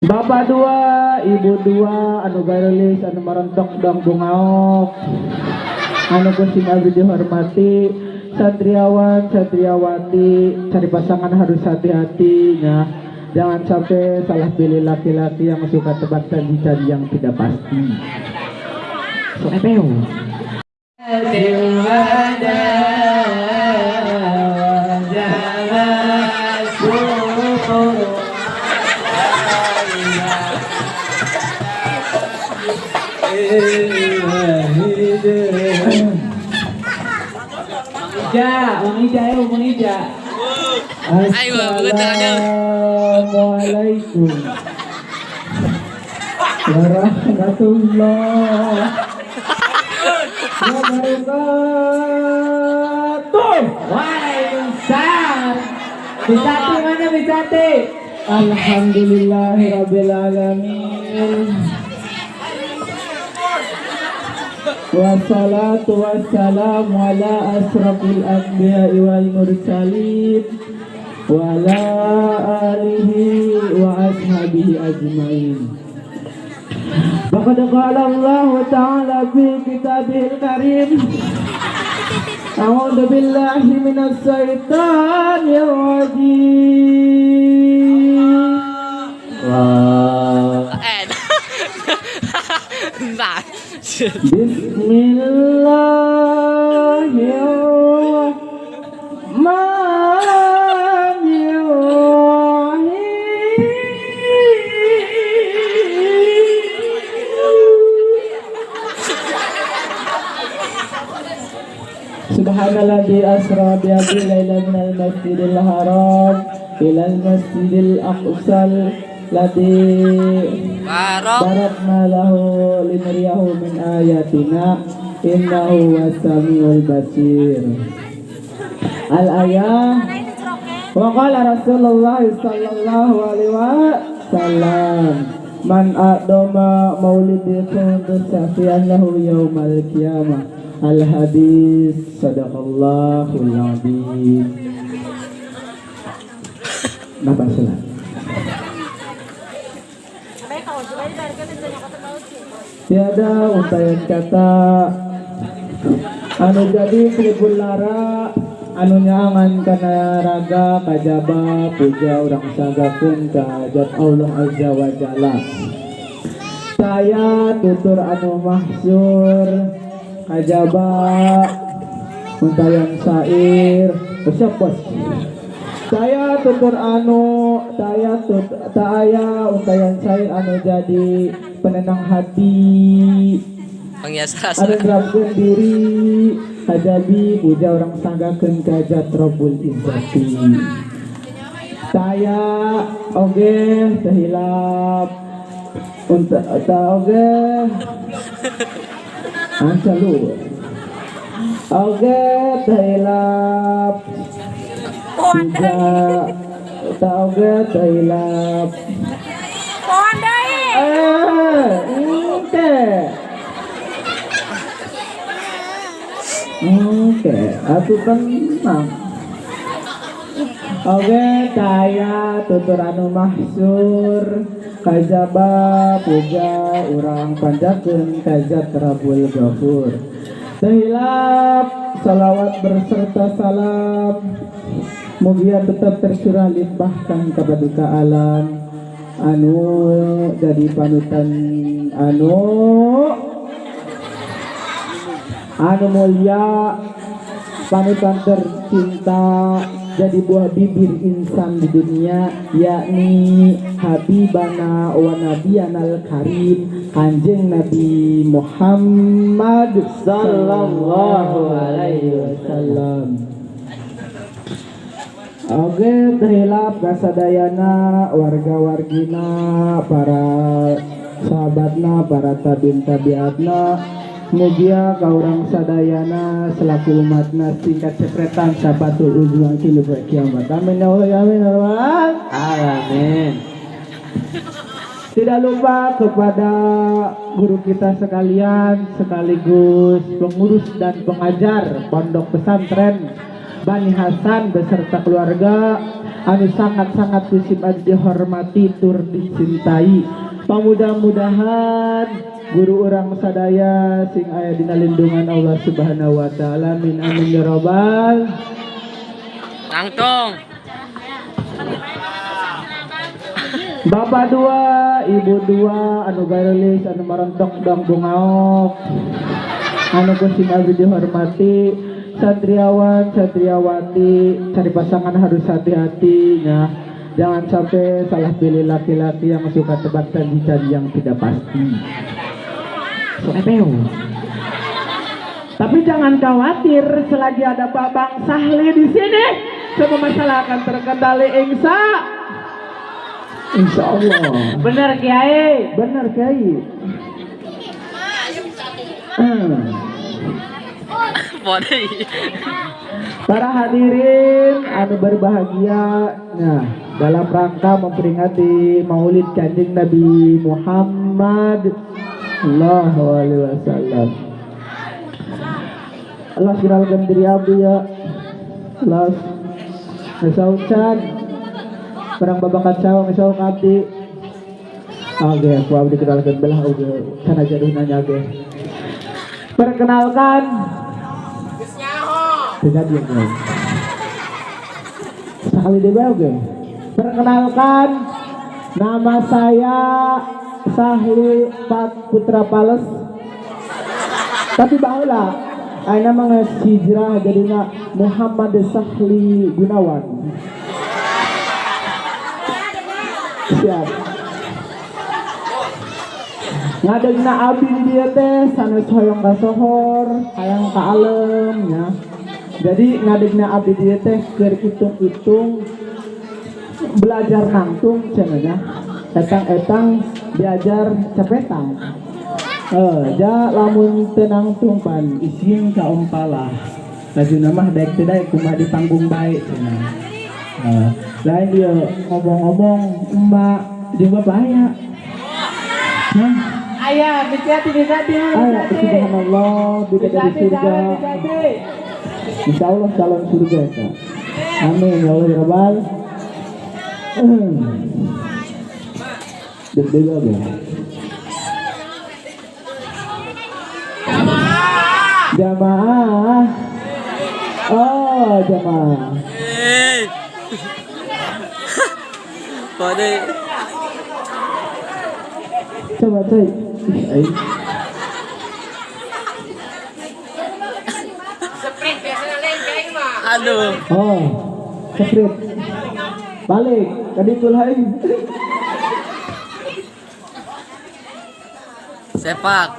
Bapak dua, ibu dua, anu garelis, anu marontok dong bungaok, anu ku sing abdi dihormati, santriawan, santriawati, cari pasangan harus hati-hati ya. Jangan sampai salah pilih laki-laki yang suka tebak janji-janji yang tidak pasti. Soepeu. Ija, Mang Ija, ayo Mang Ija. Ayo, bukan ada. Assalamualaikum warahmatullahi wabarakatuh. Waalaikumsalam. Bisati mana Bisati? Alhamdulillahirabbil alamin. Wassalatu wassalamu ala asrafil anbiya'i wal mursalin wa ala alihi wa ashabihi ajmain. Laqad qala Allah ta'ala fi kitabihil karim. A'udzu billahi minasy syaithanir rajim. Wah. Eh. Bentar. Bismillahirrahmanirrahim. Subhanalladzi asra bi abdihi lailan minal masjidil haram ilal masjidil aqsal ladzi Barok. barakna lahu linuriyahu min ayatina innahu was-samiul basir. Al ayah wa qala Rasulullah sallallahu alaihi wasallam man a'dama maulidi kuntu syafi'an lahu yaumal qiyamah. Al hadis sadaqallahul azim. Napa salah? Tiada untayan kata anu jadi pelipur lara anu nyaangan kana raga kajaba puja urang sanggakeun ka hajat Allah Azza wa Jalla. Saya tutur anu mahsyur kajaba untayan syair siap bos. Saya tutur anu saya tut aya untayan syair anu jadi penenang hati Penghias rasa. anu nerapkeun diri kajabi puja urang sanggakeun ka hajat Rabbul Izzati. Saya oge teu hilap untuk ta oge anca lu oge teu hilap puja ta oge teu hilap eh oke oke atuh tenang. Oke, kaya tutur anu mahsyur kajaba puja urang panjakeun ka zat Rabbul Ghafur. Teu hilap salawat berserta salam mugia tetap tercurah limpahkan ka paduka alam anu jadi panutan anu anu mulia panutan tercinta jadi buah bibir insan di dunia, yakni Habibana wa Nabiyana al-Karim Kanjeng Nabi Muhammad sallallahu alaihi wasallam. Oke, teu hilap kasadayana warga-wargina, para sahabatna, para tabiin tabiatna, mugia ka urang sadayana selaku umatna singkat sepretan syafatul uzma kini kiamat. Amin ya Allah ya amin ya Allah. Amin. Tidak lupa kepada guru kita sekalian sekaligus pengurus dan pengajar Pondok Pesantren Bani Hasan beserta keluarga anu sangat-sangat ku sim dihormati tur dicintai. Pamudah-mudahan guru urang sadaya sing aya dina lindungan Allah Subhanahu wa taala. Amin amin ya robbal. Nangtung. Bapak dua, ibu dua, anu garelis, anu marontok dong bungaok, anu ku sing abdi dihormati, santriawan, santriawati, cari pasangan harus hati-hati ya. Jangan sampai salah pilih laki-laki yang suka tebak janji-janji yang tidak pasti. Soepeu. Tapi jangan khawatir, selagi ada Pak Bang Sahli di sini, semua masalah akan terkendali insya Allah. Bener Kiai. Benar Kiai. Pode. Para hadirin anu berbahagia, nah dalam rangka memperingati Maulid Kanjeng Nabi Muhammad sallallahu alaihi wasallam. Allah kenalkan diri abdi ya. Allah ngesaucan perang babakan sawah ngesau abdi. Oke, aku abdi kenalkan belah oge sana jadul nanya oge. Perkenalkan. Tidak dia guys. Sekali deh oke. Perkenalkan, nama saya Sahli Pat Putra Pales. Tapi baheula ayeuna mah geus hijrah jadina Muhammad Sahli Gunawan. Siap. Ngadegna abdi di dieu teh sanes hoyong kasohor, hayang ka alem nya. Jadi ngadegna abdi di dieu teh keur hitung-hitung belajar nangtung cenah nya. Etang-etang diajar cepetang. Ja lamun teu nangtung pan isin ka ompalah. Lajuna mah daek teu daek kumaha di panggung bae cenah. Lain dia ngomong-ngomong mbak jeung bapak aya. Hah? Ayah, Bicati, Bicati, Aya, Bicati. subhanallah, bidadari Bicati, surga. Bicati. Insya Allah calon surga ya. Amin ya Allah ya Rabbal. Deg-degan ya. Jamaah. Oh, jamaah. Pode. Coba cek. Ih, Aduh. Oh, sprint. Balik, tadi lain. Sepak.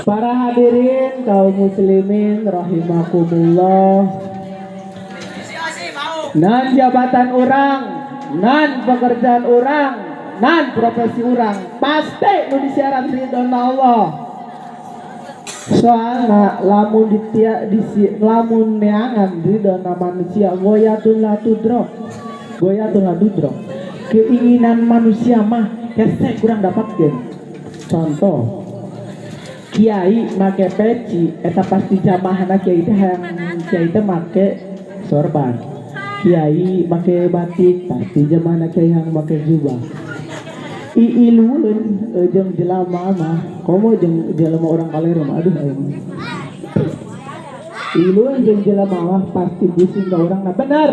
Para hadirin kaum muslimin rahimakumullah. Nan jabatan orang, nan pekerjaan orang, nan profesi orang, pasti nu disiaran ridho Allah. Soalna lamun ditia disi lamun neangan ridho manusia goyatun la tudrok. Goyatun la tudrok. Keinginan manusia mah hese kurang dapatkeun. Contoh, kiai make peci eta pasti jamaahna kiai teh hayang kiai teh make sorban. Kiai make batik pasti jamaahna kiai hayang make jubah. Iilueun jeung jelema mah komo jeung jelema urang kaler mah aduh aing. Iilueun jeung jelema mah pasti pusing ka urangna. Benar.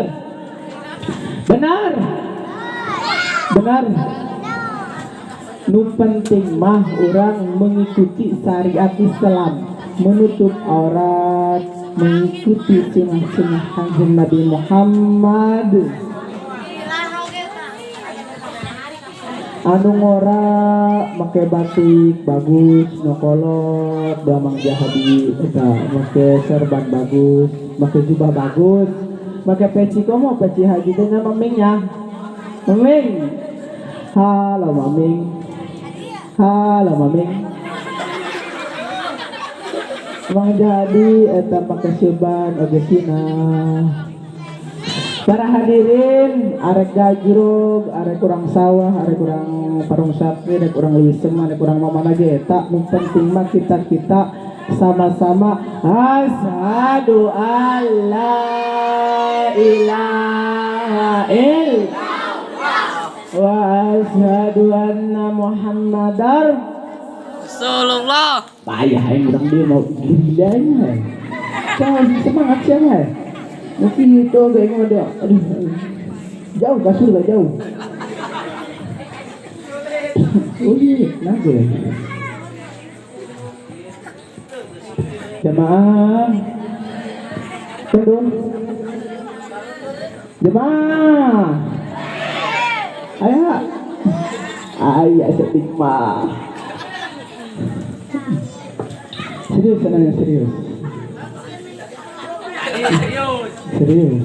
Benar. Benar. Nu penting mah orang mengikuti syariat Islam, menutup aurat, mengikuti sunnah-sunnah Kanjeng Nabi Muhammad. Anu ngora make batik bagus, nu kolot damang jahadi eta make serban bagus, make jubah bagus, make peci komo peci haji teh nya maming nya. Maming. Halo maming. Halo maming. Mang jadi eta make surban oge sunah. Para hadirin, arek gajrug, arek kurang sawah, arek kurang parung sapi, arek kurang leuwih seman, arek kurang mamana ge eta nu penting mah kita-kita Sama-sama asyhadu alla ilaha illallah wa asyhadu anna Muhammadar Rasulullah. Payah yang urang dia mau gerilanya. Jangan semangat siapa? Mungkin itu kayaknya udah, aduh, jauh kasur gak jauh. Oh iya, nah gue. Jemaah, tunggu. Jemaah, ayah, ayah sedih mah. Serius, nanya serius. Serius.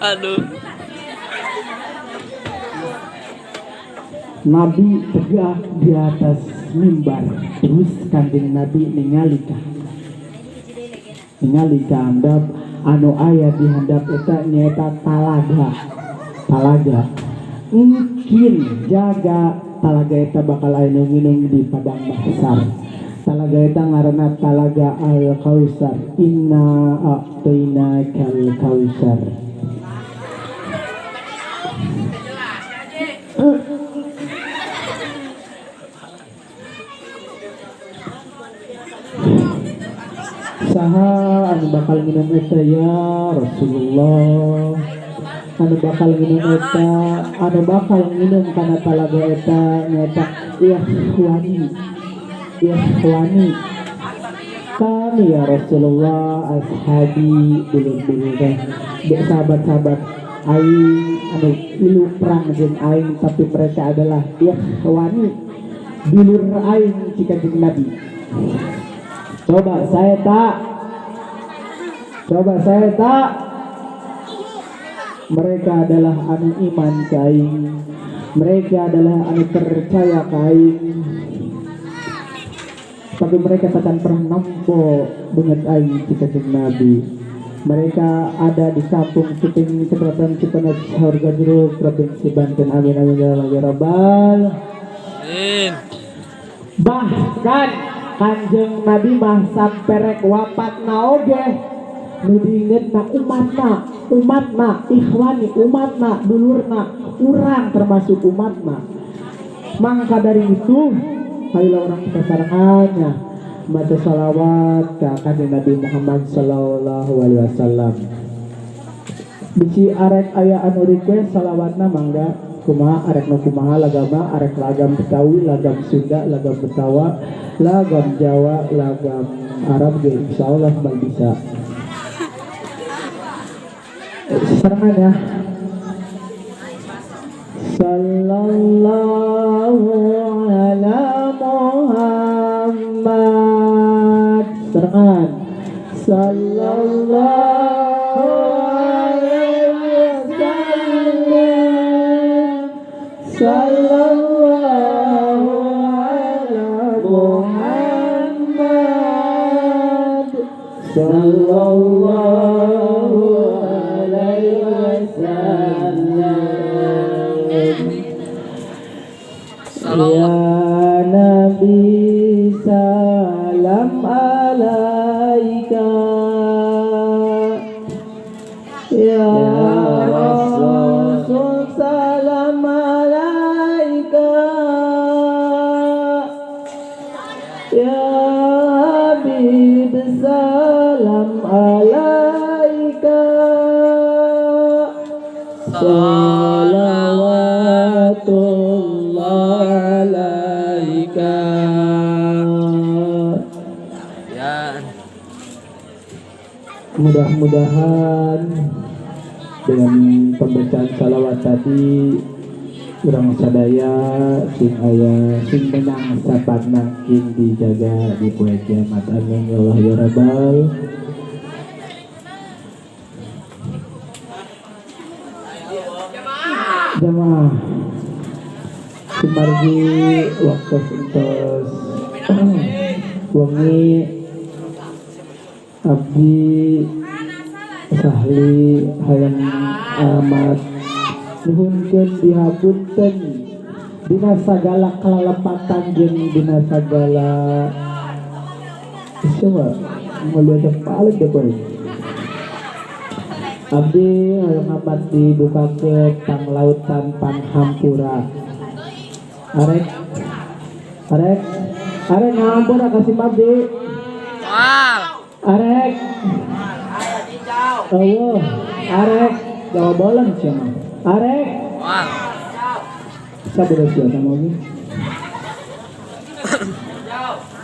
Aduh. Nabi tegak di atas mimbar, terus Kanjeng Nabi ningali ka handap anu aya di handap eta nyaeta talaga. Talaga mungkin jaga talaga eta bakal aya nu nginum di padang mahsyar. Talaga eta ngaranna Talaga Al-Kausar. Inna a'tainakal kausar. Saha anu bakal minum eta ya Rasulullah, anu bakal minum eta, anu bakal minum kana talaga eta nyaeta ikhwani, ikhwani kami ya Rasulullah, ashabi dulur-dulur teh sahabat-sahabat aing anu ilu perang jeung aing, tapi mereka adalah ikhwani, dulur aing cika jeung Nabi. Coba saya tak, coba saya tak. Mereka adalah anu iman ka aing, mereka adalah anu percaya ka aing, tapi mereka takkan pernah nampo banget aing cika jeung Nabi. Mereka ada di kampung Ciping, Kecamatan Cipanas, Harga Jeruk, Provinsi Banten. Amin amin ya rabbal alamin. Bahkan Kanjeng Nabi mah samperek wafat na oge nu diingetna umatna, umatna ikhwani, umatna dulurna, urang termasuk umatna. Maka dari itu ayolah orang kita sarangannya maca salawat ka Kanjeng Nabi Muhammad sallallahu alaihi wasallam. Bisi arek aya anu request salawatna mangga kumaha, arek nu kumaha lagama, arek lagam Betawi, lagam Sunda, lagam Betawa, lagam Jawa, lagam Arab ge insyaallah bal bisa. Serangan ya. Sallallahu ala Muhammad. Serangan. Sallallahu alaihi wasallam. Sallallahu ala Muhammad. Sallallahu alaihi wasallam. Ya Nabi salam alaika, ya Rasul salam alaika, ya Habib salam alaika, salawatullah alaika. Ya. Mudah-mudahan dengan pembacaan salawat tadi urang sadaya sing aya sing menang sapatna king dijaga di poe kiamat. Amin ya Allah ya rabbal. Jamaah sumargi waktu entos wengi abdi sahli hayang amat nuhunkeun dihapunten Dina sagala kalalepatan jeung dina sagala. Coba mulia paling depan. Abdi hoyong amat dibukakeun panglautan panghampura. Arek, arek, arek ngahampura ka sim abdi? Moal. Arek? Euweuh. Arek? Jawa bolen sia mah. Arek? Moal. Sabodo sia sama oge.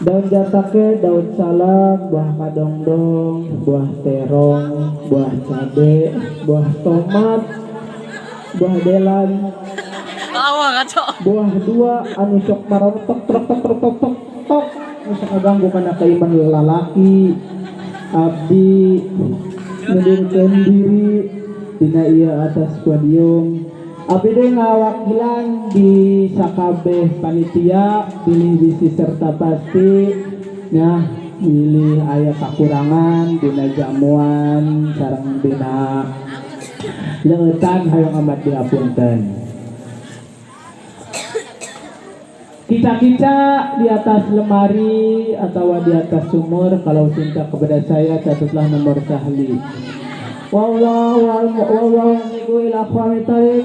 Daun jatake, daun salak, buah kadongdong, buah terong, buah cabe, buah tomat, buah delan, Tawa kacau. Buah dua anu sok marontok trok tok trok tok tok tok nu sok ngaganggu kana keiman lalaki. Abdi ngundurkeun diri dina ieu atas podium. Abdi deui ngawakilan di sakabeh panitia, bilih bisi serta pasti nya, bilih aya kakurangan dina jamuan sareng dina leueutan, hoyong amat diapunten. Kica-kica di atas lemari atau di atas sumur, kalau cinta kepada saya catatlah nomor sahli. Wallahu wallahu ila aqwamit thoriq.